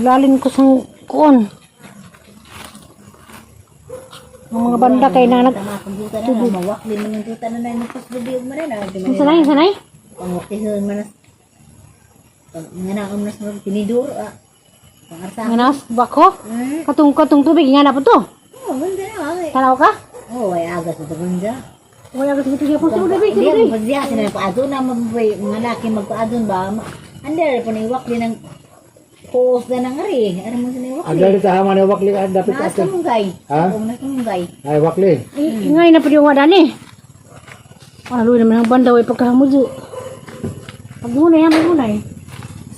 Lalim ko sa kuon. Ang mga banda kay na nag Tama komputer na mawak din man yung tuta na na yung pasbubi ug man na. Sanay, sanay. Pangwakihon man nas. Nga na ang nas mag tinidor ah. Pangarsa. Nganas bako. Katong katong tubig nga na po to. Oh, ganda na ay. Tanaw ka? Oh, ay agas ito ganda. Wala ka sa tubig po tubig Hindi tubig. ang pagdiya sila paadon na magbay mga laki magpaadon ba. Under po ni wak din ang post na nang ari. Ari mo sila wak. Ang dali ta haman ay wakli ang dapit Naas ato. ka mong gay. Ha? Naas ka mong gay. Ay wakli. Ay, ingay na po yung wadani. Ano naman ang banda way pagkahamuzo. Pagmunay ha, magunay.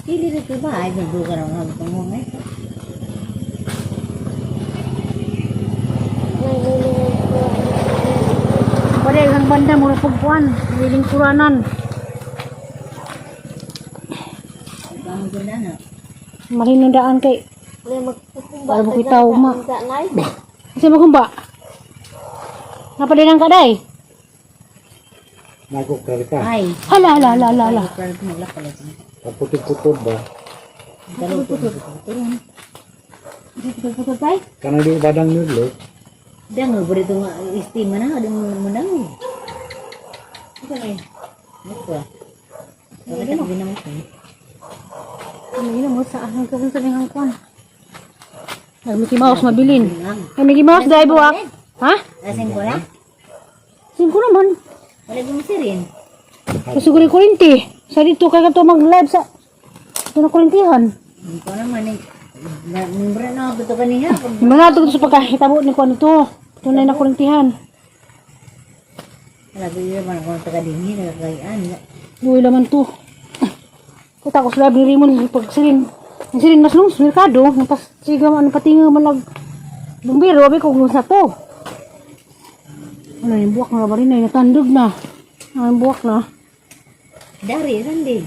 Stili rito ba? Ay, nagduga na mga pangungay. Wala ang banda mura pagkuan, wiling kuranan. Ang ganda na. Malinundaan kay Magkukumba. Wala mo kita ma. Kasi magumba. Napadilang ka day. Nagukrar ka. Ay. Hala, hala, hala, hala, hala. Pero wala pala. Pagputod-putod ba? Putol tay. Kanang di badang nudlo. Dang, beri tu nga istima na, ada mo nang. Ito na eh. Ito. Bakit ako ginamo ko? Ano yun mo sa ang kasi sa nihang kuan. Ay, Mickey Mouse mabilin. Ay, Mickey Mouse dai buwak. Ha? Asin ko na? Singko naman. Wala kong sirin. Kasi siguro yung kurinti. Sa dito kay kato mag-live sa ito na kurintihan. Hindi ko naman eh. Mura na ako ito kaniha. Yung mga ito sa pagkahitabo ni kuan ito. Tunay na kurintihan. Wala ko yun, wala ko taga-dingi, nagkakayaan. Luwi laman to. Kita ko sa live ni Raymond pag sirin. Ang sirin mas lungs, merkado. Pas siga ano patinga malag. Bumbiro, abi ko sa to. Ano yung buwak na ba rin ay natandog na. Ano yung buwak na. Dari, sandig.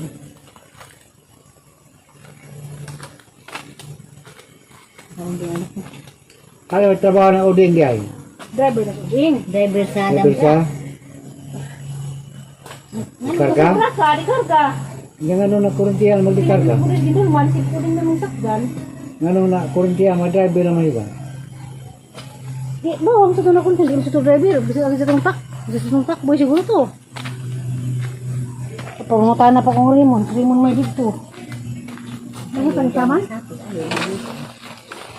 Kayo trabaho ng uding di ay. Driver na ding. Driver sa Driver dam. sa Karga? Karga, di karga. Yung ano na kurintihan magdikarga. Kurin din man si kurin na mong sakdan. Ngano na kurintihan ma-driver naman iba. Di ba ang sa to na kurin sa to driver, bisa lagi sa tong tak. Bisa sa tong tak boy siguro to. Pangutana pa kong Raymond, Raymond may dito. Ano kan taman?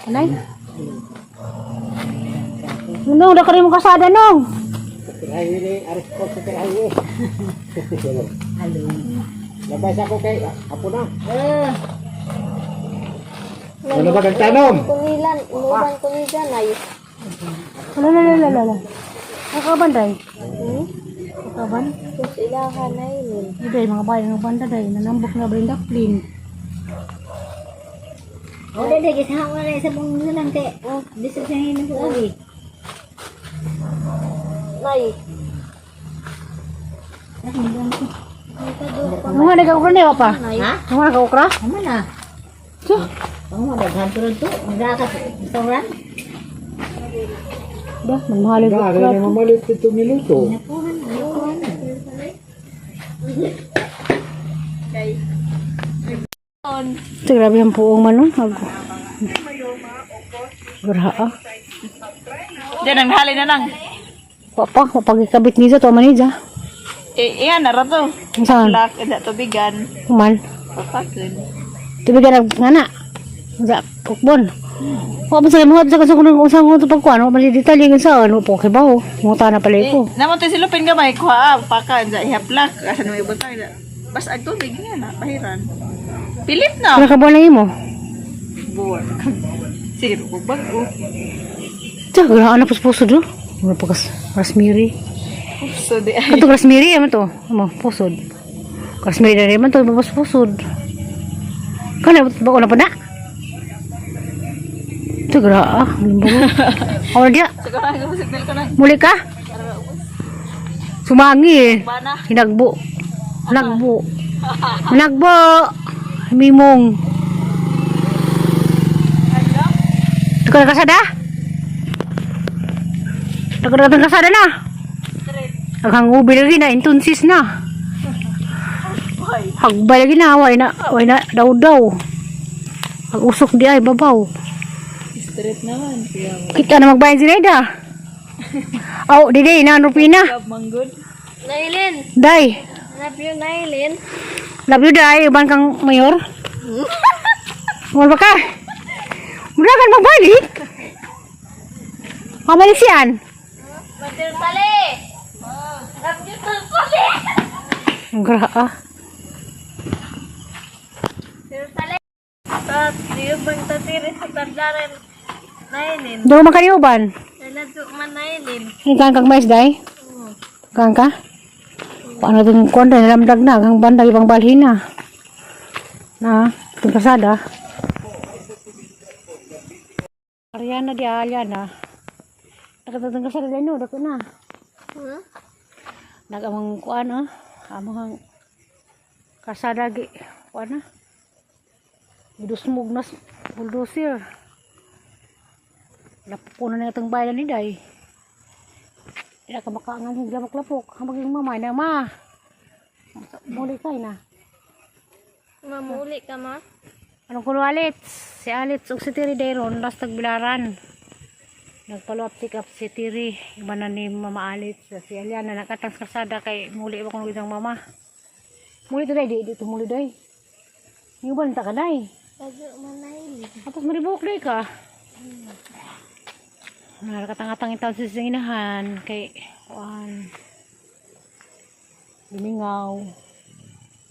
Anay? Nung, da ka rin mo kasada nung. Highway, aris ko sa highway. Halo. Labas ako kay apo na. Eh, Ano ba kang tanong? Kumilan, inuban kumilan ay. Wala, wala, wala, wala. Nakaban, day. Nakaban? Kung ilahan ay nun. Ay, day, mga bayan ng banda, day. Nanambok na ba rin oh, dede, kasi ha, wala isa pong nang kay, oh, di sa sahin ko abi. Nay. Mga nag-okra na pa? Ha? Mga nag-okra? Tama na. So, Ang mga daghan tulad to, magakas, restaurant. ba, magmahalig Ba, okra. kaya mamalit ito niluto. Napuhan, napuhan. Ito, grabe ang puong man, no? Mag... Graha, ah. Diyan, ang hali na lang. Papa, mapagikabit niya to, man niya. Eh, iyan, nara to. Saan? Black, ida tubigan. Human. Papakin. Tubigan ang ngana. Sa pukbon. Wa pa sa mga sa kasi kung usang ko pagkuan, wa man detalye kan sa ano po kay bawo. Nguta na pala ko. Eh, naman tayo silupin gamay, kuha, ah, paka, ida, iha black. Asa na may butang, ida. Bas, ag tubig nga na, pahiran. Pilip na. Wala ka buwan lang imo. Buwan. Sige, bago. Tiyo, grabe na puspuso do. Wala pa kas rasmiri. So, di ay. Kato rasmiri man to. Amo pusod. Rasmiri na rin man to pusod. Kana ba na pa na? Tiyo, grabe ah. Awal dia. Siguro, ang signal ko na. Muli ka? Sumangi eh. Bana. Hinagbo. Hinagbo. Hinagbo. Mimong. Tukar kasada? Tukar na kasada na. Aghang ubi lagi na, intunsis na. Hagbay lagi na, way na, way na, daw daw. Ang usok di ay babaw. Straight naman. Kaya mo. Kita na magbayad si Reda. Aw, dili na Rupina. Love manggod. Nailin! Day. Love you, Nailin. Love you, day. Uban kang mayor. Wala ba ka? Wala kan magbalik. Kamalisian. Matir tali! Love you, tali! Ang gra ah. Tali! Sa bang tatiri sa tagdaran, Nailin. Doon man kayo uban. Nailadyo man, Nailin. Kan kang mais day? Kan ka? Paano itong kuwan na nilamdag na, ang banda ibang balhin na. Na, itong kasada. Ariana di Ariana. Nakatatang kasada din no, dako na. Hmm? Nagamang kuan ah. Amang kasada gi kuan na. Gidusmog na bulldozer. Lapuno na itong bayan ni Day. Di na ka makaangan ng lapok-lapok. Ang maging mamay na ma. Muli kay na. Mamuli ka, ma? Anong kulo Alitz? Si Alitz ug si Tiri Dayron last tagbilaran. Nagpalo up pick up si Tiri. Iba na ni Mama Alitz. Si Aliana nakatang sa kalsada kay muli ba kung isang mama. Muli to day, di dito muli day. Yung ba ka day? Ladyo man, Nailin. Tapos maribok day ka. Nakakatangatang itaon sa singinahan kay kuan. Lumingaw.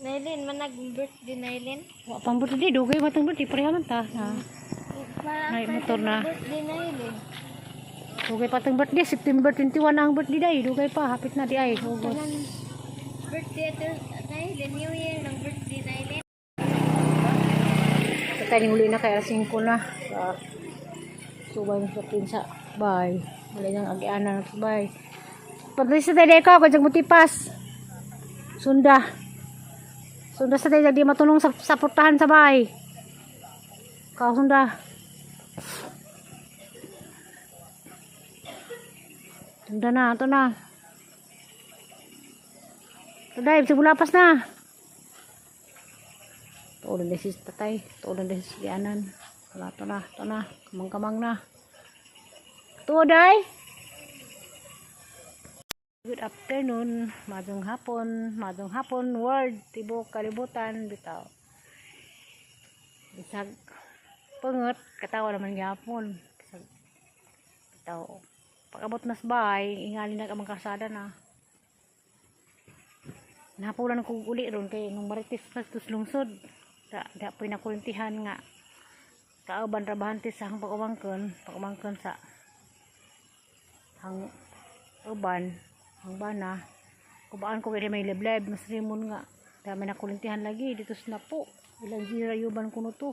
Nailin, manag birthday, Nailin. Wa pang birthday dugay matang birthday pareha man ta. Na. Nay, motor na. Birthday, Nailin. Dugay pa tang birthday, September 21 ang birthday day. Dugay pa, hapit na di ay. August. Birthday, ito, Nailin. New Year ng birthday, Nailin. Tatay uli na kay alas 5 na. Sa subay mo sa pinsa. Bye. Wala niyang agianan na subay. Pagdating sa tayo ko, kung mutipas. Sunda. Sunda sa tayo, di matulong sa portahan sa bahay. Kao sunda. Sunda na, ito na. Ito dahil, simulapas na. Tuulan din si tatay. Tuulan din si Lianan. Wala, ito na. Ito na. Kamang-kamang na. Tuo, day! Good afternoon. Madong hapon. Madong hapon. World. Tibok. Kalibutan. Bitaw. Bisag. Pangot. Katawa naman gihapon. Bisag. Bitaw. Pag-abot na sa bahay, ingalin na kamang kasada na. Nahapulan ko uli ron kay nung marites na tus lungsod. Da, da po'y nakurintihan nga. Kauban rabahante sa hang pag-umangkon, pag-umangkon sa hang uban, hang bana. Kubaan ko kay may lebleb, mas rimon nga. Da may nakurintihan lagi dito sa napo. Ilang zira yuban kuno to.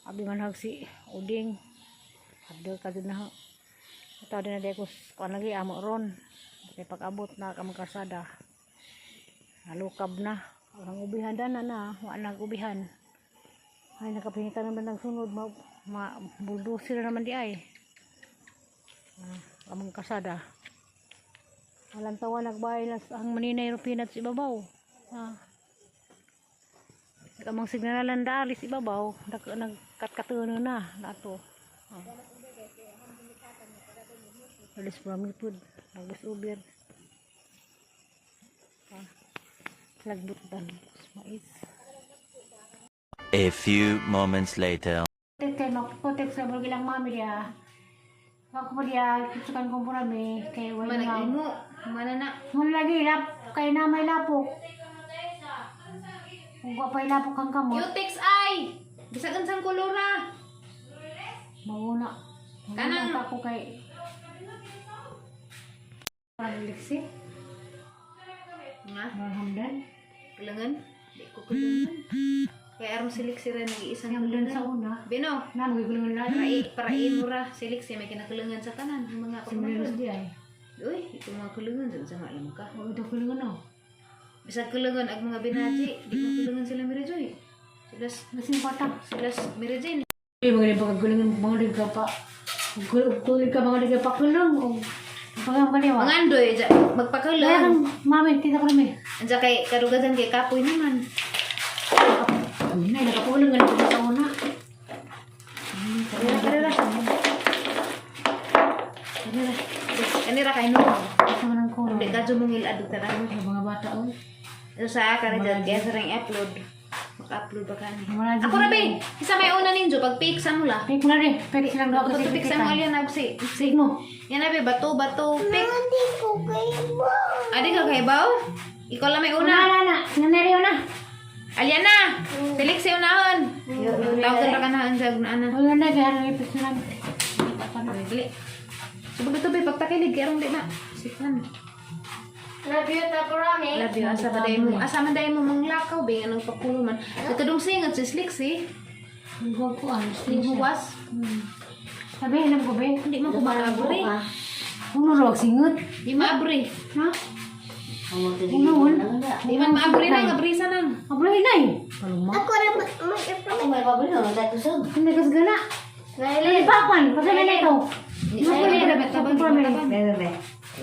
Abi man hag si Uding. Abdul ka na. Ito din na di ko kuan lagi amo ron. Kay pag-abot na ka magkasada. Nalukab na. Ang ubihan dana na, wa nag ubihan. Ay nakapinita naman ng sunod ma, ma bulldozer na naman di ay. Ah, among kasada. Walang tawa nagbahay na ang maninay rupinat sa ibabaw. Ah. Amang signalalan daali sa ibabaw, nag nagkatkatuno na nato. Ah. Alis from food, nagus uber. Ah. Lagbot dan mais. A few moments later. Kay makotek sa mga ilang mami dia. Ako pa dia, kitsukan ko po nami kay wala nga. Mana na. Mun lagi lap kay na may lapok. Kung wa pa'y lapok ang kamot, Cutex ay! Bisag unsang kolora. mauna. Kanang- Kanang ako kay Parang liksi, Nga, mga hamdan. kulangan. Di ko kulangan. Kaya aron silik sira nag-iisang Hamdan sa kulangan. una. Bino, Na magigulungan na. parain mo ra silik siya may kinakulangan sa tanan ang mga Simulan pagmamahal. di ay. Uy, ito mga kulungan sa sama alam ka. O ito kulungan no. Bisag kulungan ag mga binaji, di mo kulungan sila Mary Joy. Sila Masin pata. sila Mary Jane. Ay, mga di pagkulungan mga di ka pa. Tulig ka mga di ka pa kulong. O pagam kaliwa. Mga andoy, Kaya magpakulong. kang mami, tita ko nami. Andiyan kay kadugadan kay kapoy naman. Ay, nakapulong ganito sa una. Tara. Mga bata oy. Ito sa akin, kaya sa rin upload. Maka-upload ba ka ni? Wala dyan. Ako ra be, isa may una ninjo pag pick sa mula. Pick na rin. Pick silang doon Bato pick sa mo alyan na si. Pick mo. Yan na be, bato bato pick. Hindi ko kayo. Adi ka kay baw? Ikaw lang may Una, una. na, na. Sinaneri na. Alyan na. Felix si unahon. Tawag ka na sa ana. Wala na, kaya nang ipis na lang. Dili. Subag ito be pagtakilig kay di na. Siklan. Love you, Takurami. Love you. Asa ba dahil mo? Asa man dahil mo manglakaw be anong pakulo man. Ito dong singat si Slick si. Huwag ko ah. Hindi huwas. Sabi, alam ko be. Hindi man ko maabre. Huwag mo rawag singot. Di maabre. Ha? Ang Unaon. Di man maabre na nga brisa nang. Abro hinay. Paluma. Ako rin mag-upload. Ako may pabilo, nagkakusog. Hindi kas gana. Ay, bakwan. Pasal na ito. Di sa Tabang, tabang. Bebe, bebe.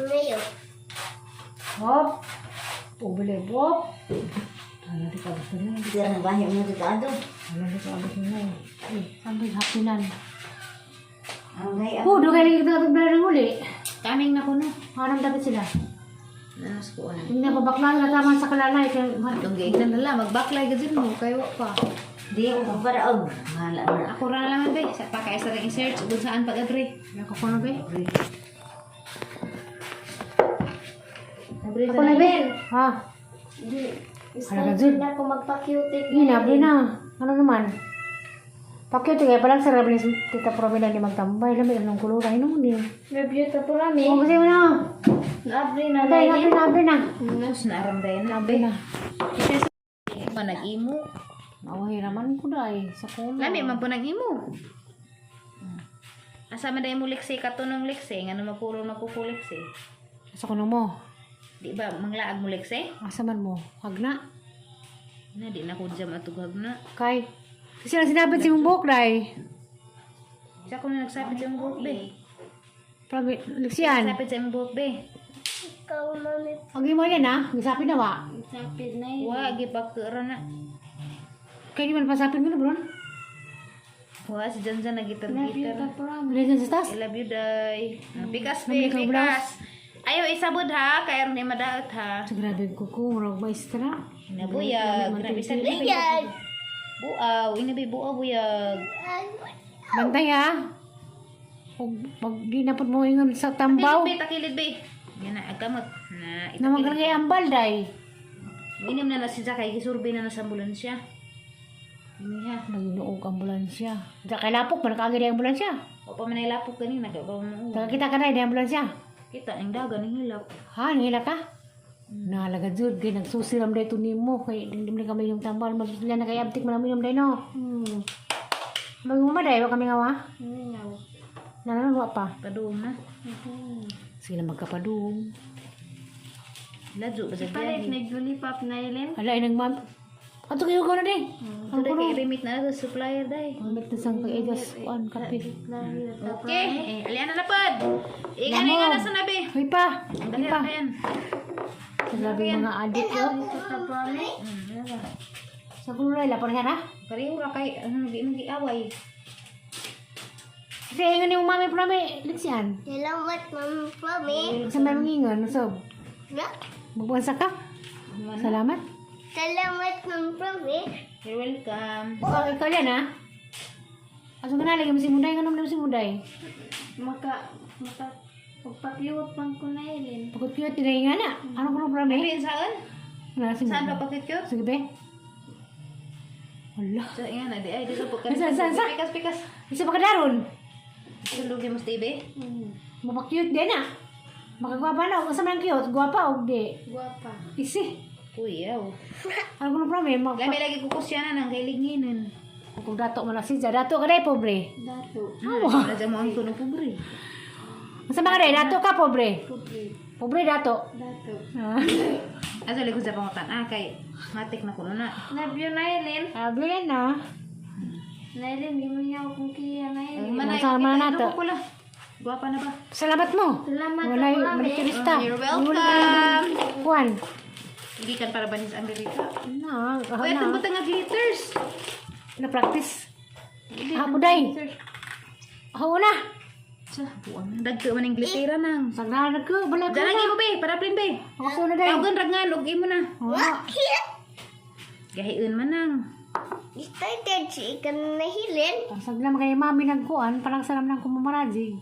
Mayo. Hop. Pubili, hop. Ano di ka gusto na? Hindi ang bahay mo dito ato. Ano di ka gusto na? Eh, sampai hapinan. Ang gaya. Oh, dugay lagi kita katong ng uli. Kaming na kuno. Anong dapat sila? Nanas ko ano. Hindi na pabakla na tama sa kalalay. Kaya, Itong giignan na lang, magbaklay ka dyan mo, kayo pa. Di ako kaparaog. Mahala na. Ako ra na lang be, sa pa kaya sa ring search kung saan pag abre. Wala ko kuno be. Abre Ako na be. Ha? Hala ka dyan. Na ako magpa-cute. Ina, na. Ano naman? Pakyut kaya palang sarap ni Tita Promila ni magtambay. Lamig anong kulura. Ay, noon eh. Love you, Takurami. Oh, kasi mo na. Naabri na Aday, abre na, abre na. Nas na aram dayon na Abre na. Man nag-imo. Away raman ko day sa kulo. Lami man po nag-imo. Asa man dayon mo liksi katunong liksi ngano makulong makukuliksi. Sa kuno mo. Di ba manglaag mo liksi? Asa man mo? Hag na. Na di na ko jam atugag na. Kay. Kasi lang sinabi si mong buhok day. Isa ko na nagsapit sa imong buhok be. Probi, liksiyan. Nagsapit sa imong buhok be. Ikaw, mami. Agi mo yan ha. Gisapin na wa. Sapid na yun. Wa gipakura na. Kaya di man pasapin ko na bro. Wa si Janjan nagitar-gitar. Listen sa tas. I love you, day. Pikas, Namili be, kang pikas. Ayaw, isabod ha. Kaya rin madaot ha. Sa grabe ko ko, murag maestra. Nabuyag. Grabe sa Buyag. Buaw. Inabi, buaw, buyag. Bantay ha. Pag, pag di na po mo ingon sa tambaw. Takilid, be, takilid, be. Yan na, agkamot. Na, Na magalagay ambal day. Minim na na si Zakay. Gisurvey na na sa ambulansya. Ini ha. Maginuog ambulansya. Diya kay lapok, man kaagad ang ambulansya. O pa man ilapok kanina. Kaya pa mo. Taga kita ka na, di ambulansya. Kita, ang daga, ang hilap. Ha, nangila ka? Nalaga jud kay nagsusiram day to nimo kay hindi man kami yung tambal masusila na kay abtik man minom day no. Maguma day wa kami nga wa. Nananawa pa. Padung na. Sige na magkapadung. Ladyo ba sa Palit, biyahe? naglulipap na ilin. Ala inang ma'am. Ato kayo ko na day. Ito day, kay remit na na sa supplier day. Pamit na sang pag-adjust kuan kape. Okay. Eh, alian na lapad. Ingan, ingan na sa nabi. Hoy pa. Ang Hoy dali pa. ra yan. Sa grabe mga adik oh. Sa kulay la parang ha. Pareho ra kay ano di nang giaway. Kasi ingon ni mami prame liksian. Salamat, Mami Pami. Sa may mangingon so Na? magbuansa ka. Salamat. Salamat, Mami Pami. You're welcome. Oh, ikaw yan ha. Aso ka na lagi mo si Muday nganom na si Muday. Maka, maka, pagpa-cute man ko na ilin. Pagkot cute tinay nga na. Ano ko prame? Alin saan? Na si Saan Muday. pa pakit Sige be. Wala. Sa ingan na di ay di sa pagka. Saan, saan, saan? Pikas pikas. Isa pa kadaron. Sulugi mo sa TV. Mapag-cute din ah. Makagwapa na. Kung sa man cute, gwapa o di. Guwapa. Isi. Kuyaw. Ano ko na prame? Lami lagi kukusyanan ang kailinginan. Kung dato man na si Dato ka day, pobre. Dato. Ah, wala mo ang kuno pobre. Masa mga day, dato ka, pobre. Pobre. Pobre dato. Dato. Ah. Asa lagi ko sa pangutan ah kay matik na kuno na. Love you, Nailin. Sabi yan na. Nailin, di mo niya akong kiya, Nailin. Manay, Sama na to. Pula. Guwapa na ba? Salamat mo. Salamat, Wala Mami. manicurista. You're welcome. Juan. Gikan para ba ni sa Amerika? Na, Uy, na. atong butang nga glitters. Na practice. Ako day. Ako na. Sa buang. Dagko man ang glitera nang. Sagdaan ko, bala ko. Dalang imo be, para plin be. Ako na dai. Tawagan ra nga og imo na. Gahiun man nang. Started si ikan nahilin. Sagla man kay mami nagkuan, parang salam nang kumamarajig.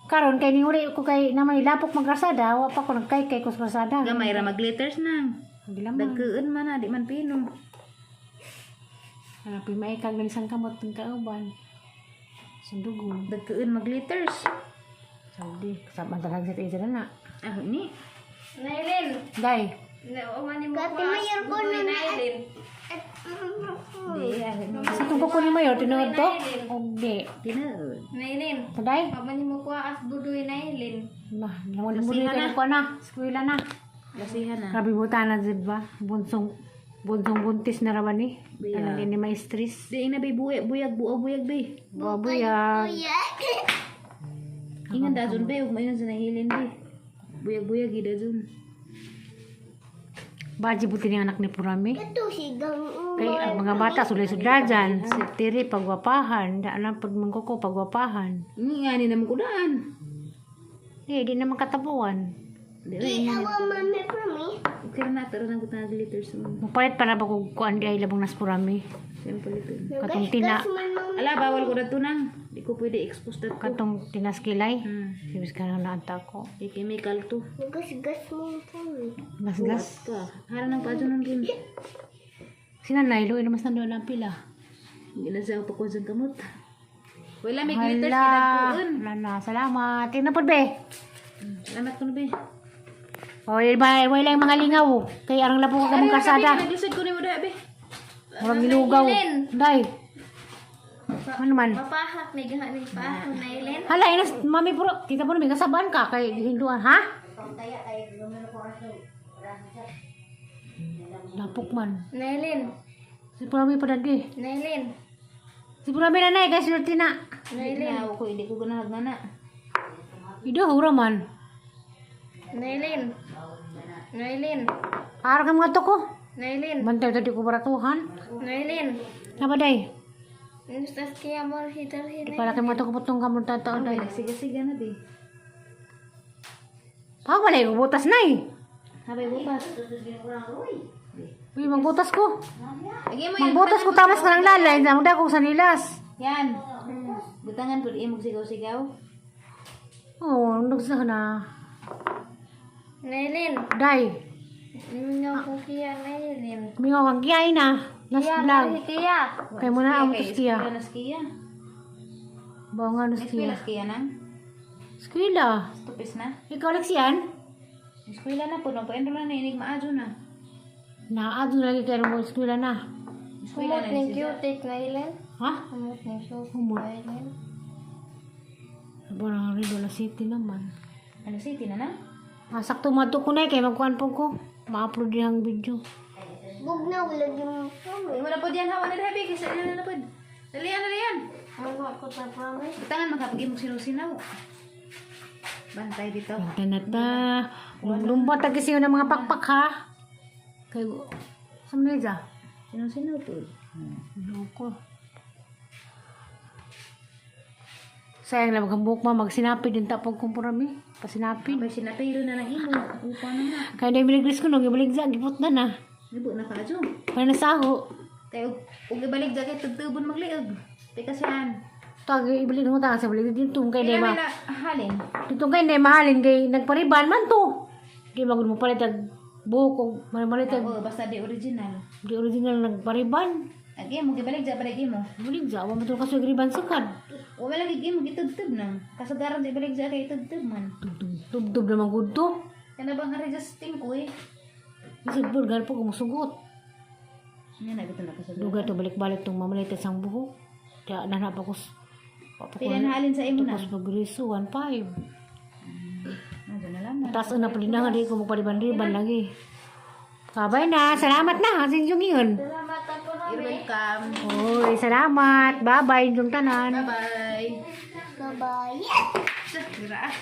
Karon kay niuri ko kay na may lapok magrasada, wa pa ko nagkaykay ko sa rasada. Gamay ra mag glitters nang. Gilaman. Dagkuon man na di man pino. Hanapin maikag ng isang kamot ng kauban. Sandugon. Dagkuon mag glitters. Saudi, kasama talaga sa isa na. Ah, ni. Nailin. Day, Kati mayor ko na Nailin. Di ah, ni. sa itong kuko ni Mayor, tinuod to? O di. Tinuod. Nailin. Taday? Pamani mo kuha as budoy Nailin. Nah, lamon mo rin kayo ko na. Eskwela na. Lasihan na. Grabe buta na dyan ba? Bunsong, bunsong buntis na raman eh. Buya. Ano din ni maestris. Di ina be buyag buyag buo buyag be. Buya. Ingan dazon be ug maingon sa nahilin be. Buyag buyag gid dazon. Baji buti ni anak ni Purami. Ito sigang Kay ang mga bata sulay sudajan. Si Tiri pagwapahan. Daan lang pag mangkoko pagwapahan. Ni nga ni naman kudaan. Eh, di naman katabuan. Di ra ingan. mami prami. Okay ra na tara nang kutang glitters mo. Mupalit para ba kung kuan di ay labong nas Purami. Simple ito. Katong tina, Ala bawal ko dato nang. Di ko pwede expose dato. katong tinaskilay. Sibis ka na naanta ko. Kay chemical to. Gas-gas mo prami. Gasgas. Ka. Hara nang paadyo nun rin. Sinanay, luoy naman sa doon ang pila. Hindi na siya pakuha sa kamot. Wala may glitters Hala. kidagkuon. Wala na, salamat. Tingnan po, be. Salamat ko na be. Oy, ba, wala yung mga lingaw. Kay arang labo ka kamong karsada. Naglisod ko ni mo be. Murag gilugaw. Day. Ano man? Mapahak ni gaha ni pahak Nailin. Hala, inas, mami puro. Kita po namin, kasabaan ka kay hinduan, ha? Lapok man. Nailin. Si Purami pa dadi. Nailin. Si Purami nanay, kay sinurti na. Nailin. Na ako hindi ko ganahag na na. Ido, hura man. Nailin. Nailin. Araw ka mga to ko. Nailin. Bantay tadi ko baratuhan. Nailin. Nabaday. Nustas kaya mo hitar hinay. Para kay mga to ko putong kamong tatao day. Siga-siga na be. Pa wala yung butas na eh. Habay bukas. Uy, magbutas ko. Lagi mo yan. Magbutas ko tamas ka ng lalay. Magda ko sa nilas. Yan. Butangan po imong sigaw-sigaw. Oo, oh, nagsa na. Nailin. Day, Mingaw ko kiya Nailin. mingaw kang kiyay na. Nas Kiya vlog. na kiya. Kay mo na ang kiya. Eskwela na skiya. Bawa nga no Eskwela skiya. skiya nang. Eskwela. Tupis na. Ikaw Alexian? Eskwela na po no pa-enroll na inig maadyo na. Naadto na lagi kayo mo eskwela na. Eskwela Humot na ni ni siya. cute Nailin. Ha? Humot ni cute Humot. Nailin. Abo na rin wala city naman. Ano city na na? Ah, sakto madto ko na eh, kay magkuan po ko. Ma-upload din ang video. Bugnaw lagi mo prami. Imo na po diyan hawa na habi kasi ano na po. Dalian dalian. Mga ko ta prami. Butangan makapag imong sinaw-sinaw. Bantay dito. Tanata. Lumba tagisiyo ng mga pakpak ha. Kay sa Manila. Sinaw-sinaw to. Loko. Sayang lang ang buhok mo, magsinapi din tapog kong purami. Pasinapi. May sinapiro na lang imo. Upa na na. Kaya na ibalik ko nung ibalik sa gipot na na. Libo na ka adyo. Para nasaho. Kay og og ibalik jacket tugtubon magliog. Teka siyan. Tag ibalik mo ta sa balik dito kay Kailan ma. na halin? Dito kay day mahalin kay nagpariban man to. Di magud mo palit ag buhok og malit ag Oo, basta di original. di original nagpariban. Agi mo gibalik ja balik imo. Balik sa wa man to kaso riban sukad. Wa lagi imo gitugtub nang. Kasagaran di balik ja kay tugtub man. Tubtub naman gud to. Kana bang adjusting ko eh. Isip po, ganun po kumusugot. Nga na bitaw na kasagaran. Dugay to balik-balik tong mamalit sa buhok. Kaya nanap ako Pila na halin sa imo na. Tapos pagriso, 1.5. Ano na lang. Taas na pala na nga, di ko magpaliban-riban lagi. Kabay na, salamat na, sa inyong yun. Salamat ako You're rami. welcome. Oy, salamat. Bye-bye, inyong tanan. Bye-bye. Bye-bye. Sa, dira ah.